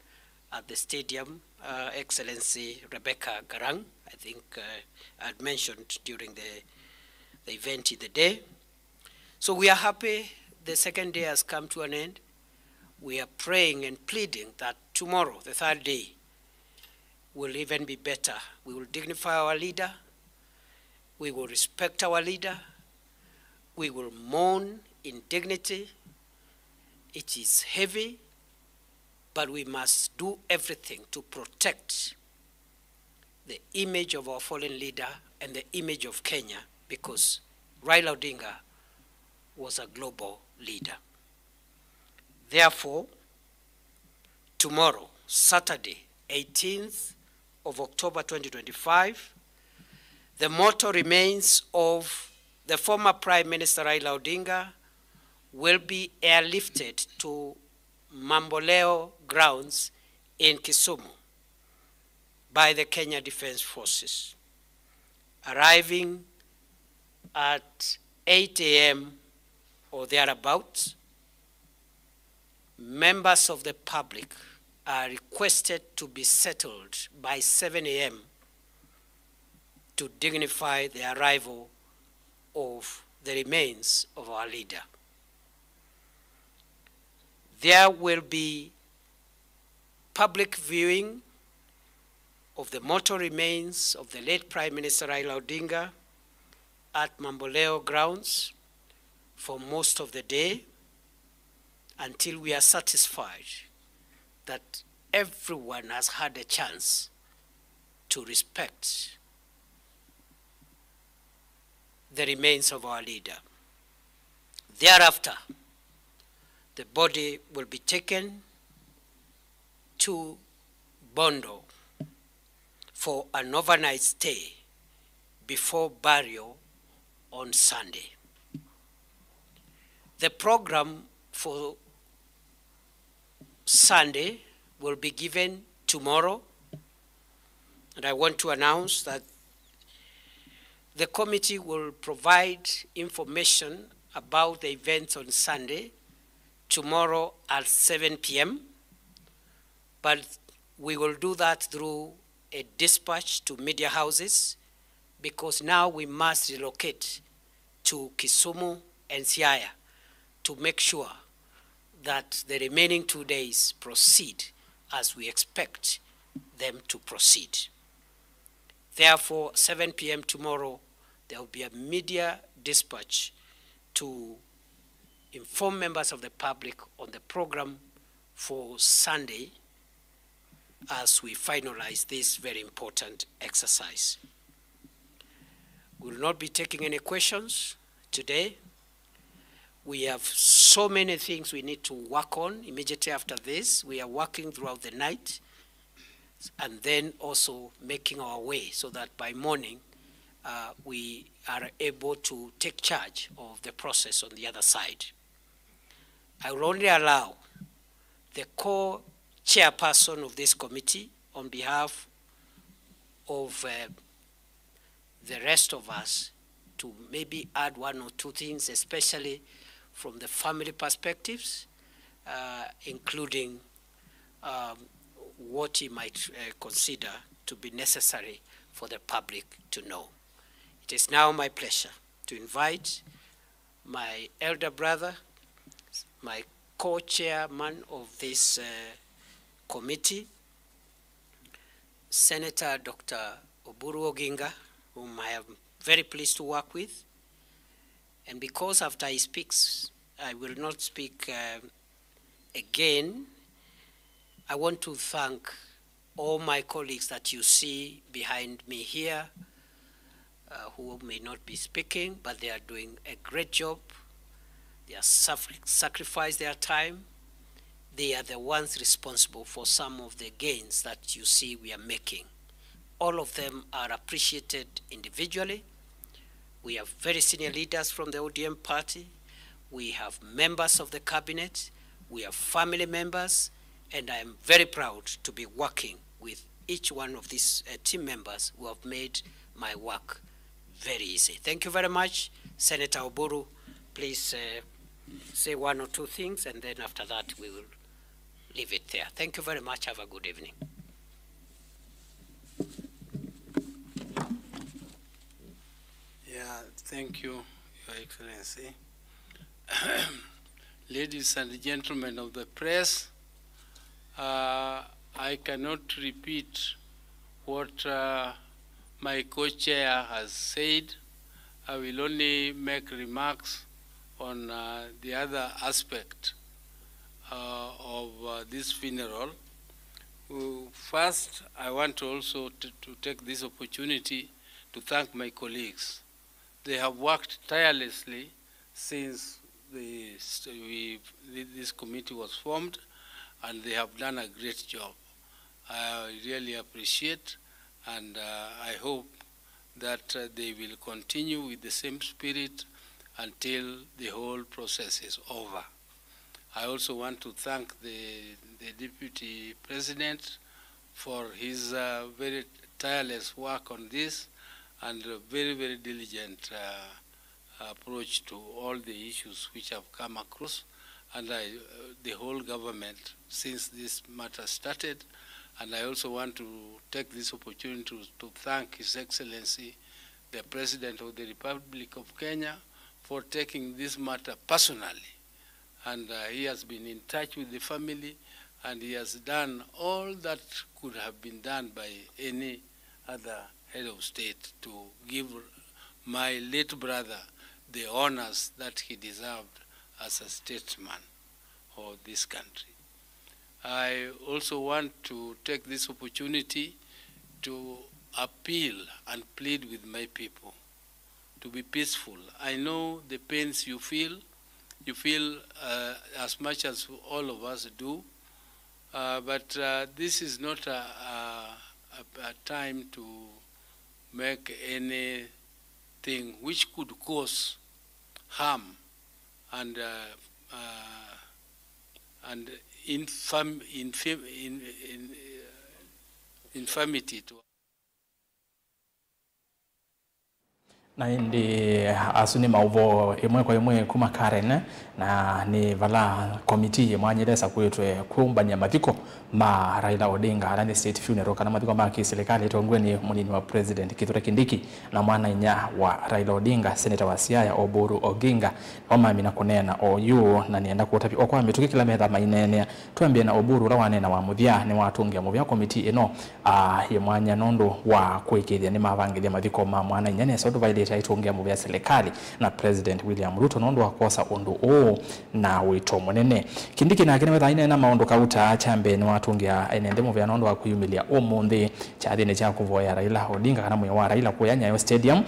at the stadium, uh, Excellency Rebecca Garang. I think, uh, I'd mentioned during the, the event in the day. So we are happy the second day has come to an end. We are praying and pleading that tomorrow, the third day, will even be better. We will dignify our leader. We will respect our leader. We will mourn in dignity. It is heavy, but we must do everything to protect the image of our fallen leader and the image of Kenya, because Raila Odinga was a global leader. Therefore, tomorrow, Saturday, eighteenth of October twenty twenty-five, the mortal remains of the former Prime Minister Raila Odinga will be airlifted to Mamboleo grounds in Kisumu by the Kenya Defence Forces, arriving at eight a.m. or thereabouts. Members of the public are requested to be settled by seven a.m. to dignify the arrival of the remains of our leader. There will be public viewing of the mortal remains of the late Prime Minister Raila Odinga at Mamboleo grounds for most of the day until we are satisfied that everyone has had a chance to respect the remains of our leader. Thereafter, the body will be taken to Bondo for an overnight stay before burial on Sunday. The program for Sunday will be given tomorrow, and I want to announce that the committee will provide information about the events on Sunday, tomorrow at seven p m, but we will do that through a dispatch to media houses, because now we must relocate to Kisumu and Siaya to make sure that the remaining two days proceed as we expect them to proceed. Therefore, seven p m tomorrow, there will be a media dispatch to inform members of the public on the program for Sunday as we finalize this very important exercise. We will not be taking any questions today. We have so many things we need to work on immediately after this. We are working throughout the night and then also making our way so that by morning, uh, we are able to take charge of the process on the other side. I will only allow the co-chairperson of this committee, on behalf of, uh, the rest of us, to maybe add one or two things, especially from the family perspectives, uh, including, um, what he might, uh, consider to be necessary for the public to know. It is now my pleasure to invite my elder brother, my co-chairman of this, uh, committee, Senator Doctor Oburu Oginga, whom I am very pleased to work with. And because after he speaks, I will not speak, uh, again, I want to thank all my colleagues that you see behind me here, uh, who may not be speaking, but they are doing a great job. They are suffer-, sacrifice their time. They are the ones responsible for some of the gains that you see we are making. All of them are appreciated individually. We have very senior leaders from the O D M party. We have members of the cabinet. We have family members. And I am very proud to be working with each one of these, uh, team members who have made my work very easy. Thank you very much. Senator Oburu, please, uh, say one or two things, and then after that we will leave it there. Thank you very much. Have a good evening. Yeah, thank you, Your Excellency. Ladies and gentlemen of the press, uh, I cannot repeat what, uh, my co-chair has said. I will only make remarks on, uh, the other aspect, uh, of, uh, this funeral. Uh, first, I want also to, to take this opportunity to thank my colleagues. They have worked tirelessly since the, we, this committee was formed, and they have done a great job. I really appreciate, and, uh, I hope that, uh, they will continue with the same spirit until the whole process is over. I also want to thank the, the Deputy President for his, uh, very tireless work on this and a very, very diligent, uh, approach to all the issues which have come across, and I, uh, the whole government since this matter started. And I also want to take this opportunity to, to thank His Excellency, the President of the Republic of Kenya, for taking this matter personally. And, uh, he has been in touch with the family, and he has done all that could have been done by any other head of state to give my late brother the honors that he deserved as a statesman of this country. I also want to take this opportunity to appeal and plead with my people to be peaceful. I know the pains you feel. You feel, uh, as much as all of us do. Uh, but, uh, this is not a, a, a, a time to make anything which could cause harm and, uh, uh, and infam-, infam-, in, in, uh, infirmity to Na ĩndĩ asu nĩ maũvoo ĩmwe kwa ĩmwe kuma Karen, na nĩ vala komitii ĩmwe yĩla ĩsakũĩtwe kũmbany'a mathiko ma Raila Odinga, ala nĩ state funeral, kana mathiko ma kĩsilikalĩ, ĩtongoew'e nĩ mũnini wa President Kithure Kindiki na mwana-a-inyia wa Raila Odinga, Senator wa Siaya Oburu Oginga, nĩmo mamina kũneena oyu, na nĩenda kũtavya o kwa mĩtũkĩ kĩla metha maineenea. Twambĩe na Oburu, ũla waneena wa mũthya, nĩwatũngĩa mũvea komitii ĩno, ah, yĩ mwanya nũndũ wa kũĩkĩĩthya nĩmavangĩthya mathiko ma mwana-a-inyia nesa ũndũ vaĩlĩte aitũngĩa mũvea silikalĩ na President William Ruto nũndũ wa kwosa ũndũ ũũ na wĩto mũnene. Kindiki nake nĩwethaa aineena maũndũ kauta. Kya mbee, nĩwatũngĩa ene nthĩ mũvea nũndũ wa kwĩyumĩlya ũmũnthĩ kyathĩnĩ kya kũvoya Raila Odinga, kana mwĩĩ wa Raila, kũya Nyayo Stadium,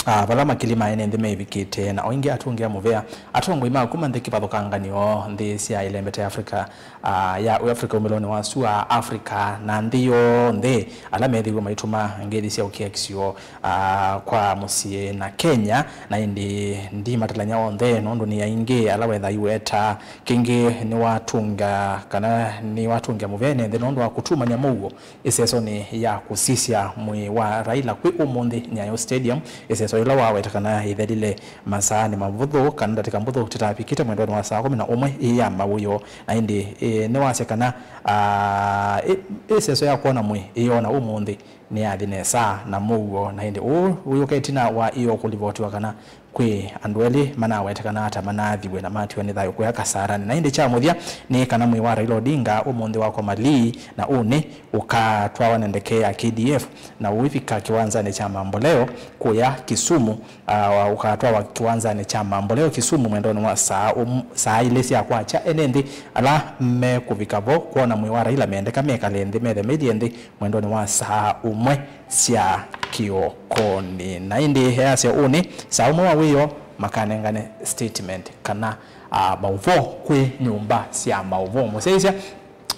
ah, vala makili ma ene nthĩ meĩvikĩte, na o ĩngĩ atũngĩa mũvea atongoi ma kuma nthĩ kĩvathũkanganyo, nthĩ sya ĩlembete Africa, ah, ya Africa, umĩlonĩ wa sua Africa, na nthĩ yonthe, ala methĩiwe maitũma ngethi sya ũkĩa kĩsio, ah, kwa mũsyĩ na Kenya, na ĩndĩ ndimatalany'a onthe nũndũ nĩ aingĩ ala wethaa iweta. Kĩngĩ nĩwatũnga, kana nĩwatũngĩa mũvea ene nthĩ nũndũ wa kũtumany'a mũuo ĩsesonĩ ya kũsisya mwĩĩ wa Raila kwĩ ũmũnthĩ Nyayo Stadium, ĩseso yĩla waweta kana yĩthelile masaanĩ mavũthũ kana ndatĩka mbũthũ tĩtavikĩte mwendonĩ wa saa kũmi na ũmwe ĩĩ ya mawĩoo. Na ĩndĩ, ĩ, nĩwasya kana, ah, ĩ, ĩseso ya kwona mwĩĩ ĩyoona ũmũnthĩ nĩyathi nesa na mũuo, na ĩndĩ ũũ wĩũka ĩtina wa ĩoo kũlivotiwa kana kwĩ andũ elĩ manawetekana ta manaathiwe na matiwa nĩ thayũ kũya Kasarani. Na ĩndĩ kya mũthya nĩ kana mwĩĩ wa Raila Odinga ũmũnthĩ wakoma Lee, na ũnĩ ũkatwawa na ndeke ya K D F na ũivika kĩwanzanĩ kya mamboleo kũya Kisumu. Ah, ũkatwawa kĩwanzanĩ kya mamboleo Kisumu mwendonĩ wa saa um, saa ilĩ sya kwakya. Ene nthĩ ala mekũvika vo kwona mwĩĩ wa Raila mendeka mekale nthĩ, methemeilye nthĩ mwendonĩ wa saa ũmwe sya kĩokonĩ. Na ĩndĩ easya ũnĩ, saa ũmwe wa wĩoo makanengane statement kana, ah, maũvoo kwĩ nyũmba sya maũvoo. Mũsyaĩĩsya,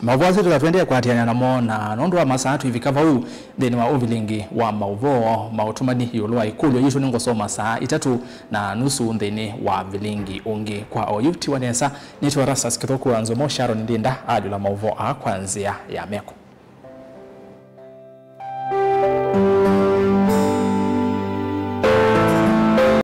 maũvoo asu tũkatũendee kũatĩanĩa namo, na nũndũ wa masaa twĩvika vau nthĩnĩ wa ũvilingi wa maũvoo, maũtũmani ĩũlũ wa ĩkũlyo yitũ, nĩngũsoma saa itatũ na nusu nthĩnĩ wa vilingi ũngĩ. Kwa oyu tiwa nesa, nĩtwa Erastus Kĩthũku wa Nzomo, Sharon Ndinda alyũla maũvoo aa kwa nzĩa ya meko.